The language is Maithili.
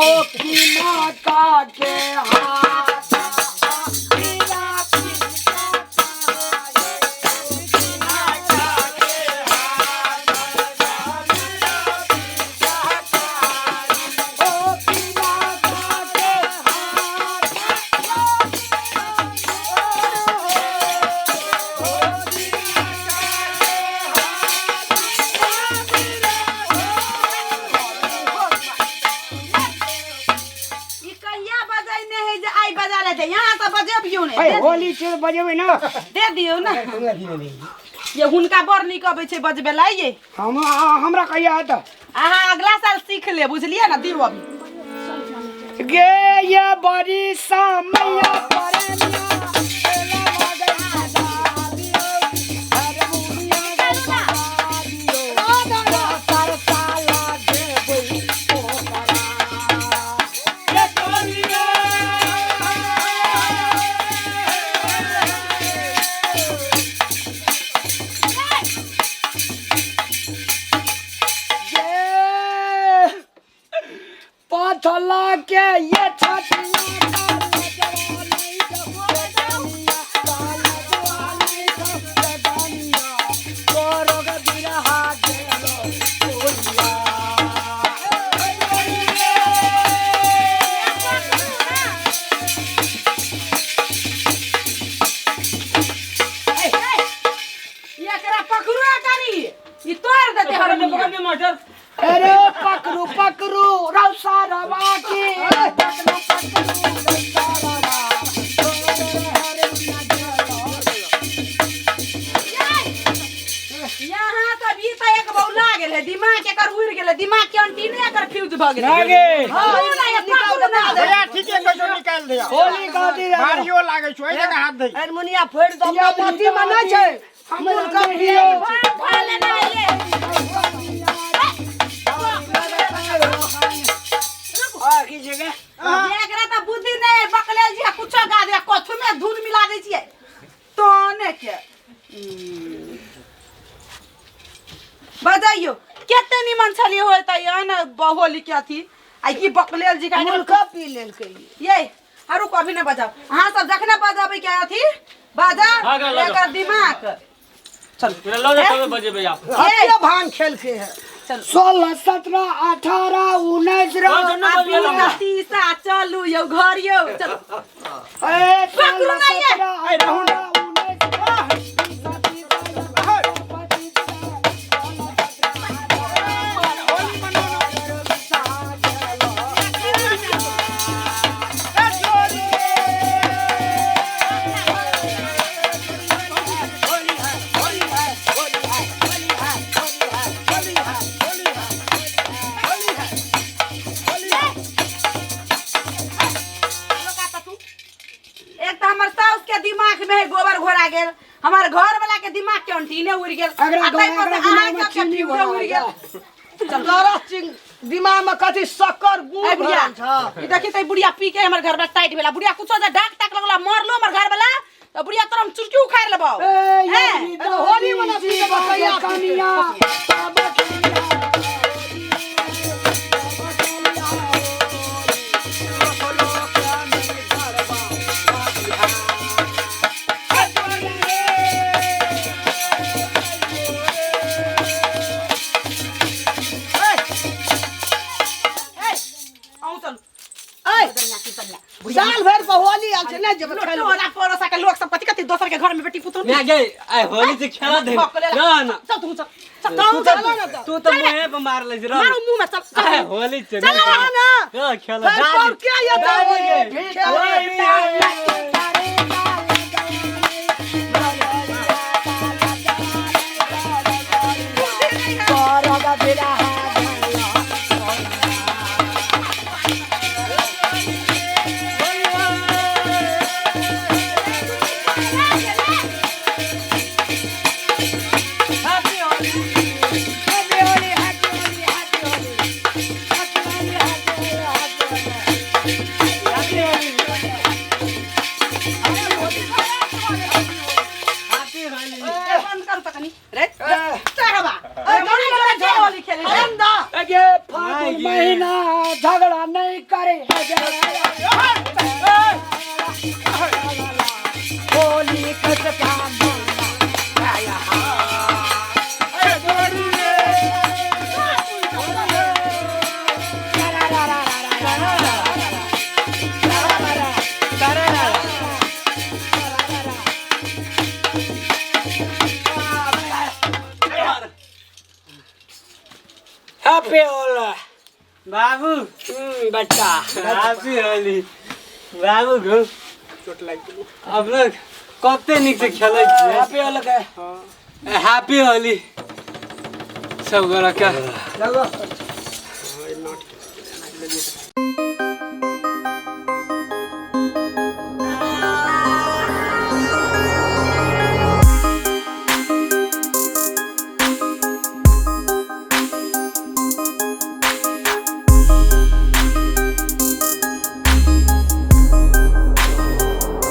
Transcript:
ओ कीना का के हाथ ओ कीना का के हाथ ई कहिया बजैने है जे आइ बजा लेते यहाँ तऽ बजेबियौ ने अरे होली छै बजेबै ना दे दियौ ने ये हुनका बड़ नीक अबै छै बजबे ला ये हम हमरा कहिया हेतै अहाँ अगला साल सीख ले बुझलियै ने दियौ अभी गे ये बड़ी सामैया परनिया एला मगन सजा दियो हर मुनिया सजा दियो दोसर साला देबै ओकरा ये डोलिया ये पाथला के ये छतिया काला जवानी जवानिया काला जवानी जवानिया तोरो के बिरहा गेलो कोइया एकरा पकड़ू कनी ई तोड़ देते हरमुनिया अरे पकड़ू पकड़ू रौसा रवा के पकड़ू पकड़ू रौसा रवा तोरो हरमुनिया गेलो यहाँ तऽ भी तऽ एक बौला गेल है दिमाग एकर उड़ि गेलै दिमाग के अंटीने एकर फ्यूज भऽ गेलै ना गे हाँ, ना ये पकड़ू ना भैया ठीके कहै छौ निकालि दे होली खातिर भारियो लागै छौ एहि जगह हाथ दे हारमोनिया फोड़ि दो अपना माटी में नहि छै हमर का कहियो भांग खा लेना ये आ की जगह एकरा तऽ बुद्धि नहि बकलेल जी कुछो गा दे कथु में धुन मिला दै छियै तने के बजाइयो कते निमन छलियै होय त यहाँ ने होली के अथी आ ई बकलेल जी का मुर्खा पी लेलकै ये आरू कभी ना बजाओ अहाँ सब जखने बजाबै के अथी बजा हाँ, गा, लगाओ। एकर दिमाग चल मेरा लौ जा तबे बजेबै आप हटिया भांग खेलके है 16 17 18 19 कौन सुनना आ बजबै बीस आ तीस आ चलू यौ घर यौ चलू ए पकड़ू 16 ना ये। 17 18 19 एक तऽ हमर साउस के दिमाग में है गोबर घोरा गेल हमर घर वाला के दिमाग के अंटीने उड़ गेल अगरा आ ताहि पर अगरा से अहाँ दिमाग में सबके चीनी फ्यूजो भरा उड़ गेल तोरा चिंग दिमाग में कथी शक्कर गुड़ ए बुढ़िया भरल छ ई देखी त बुढ़िया पी के हमर घर में टाइट भेला बुढ़िया कुछो जे डाक ताक लगला मरलो हमर घर वाला त बुढ़िया तोरा हम चुटकी उखाड़ लेबौ ए ए, यही तो होली मना पी के बकैया कनिया ए, अहूँ चलू ऐ साल भरि पर होली आयल छै नहि जेबै खेलबै टोला पड़ोसा के लोग सब कथी कथी दोसर के घर में बेटी पुतोह मैं गए आइ होली से खेला दे ना ना चल तू चल चल तू चलो ना तो तू तो मुंहे पे मार ले रह मारो मुंह में चल चल। आइ होली से चल ना ना ना खेला फिर पर क्या ये दादी खेलबै। ए, बंद करू त कनी रे चढ़बा ए, मनी जोरे के होली खेले छै। अगे फागुन महीना झगड़ा नहीं कर हैप्पी होली। बाबू। बच्चा। हैप्पी होली बाबू गो। चोट लागि गेल। अपना कते नीक से खेलै छियै। हैप्पी होली के। हैप्पी होली सब गोरा के। लगो।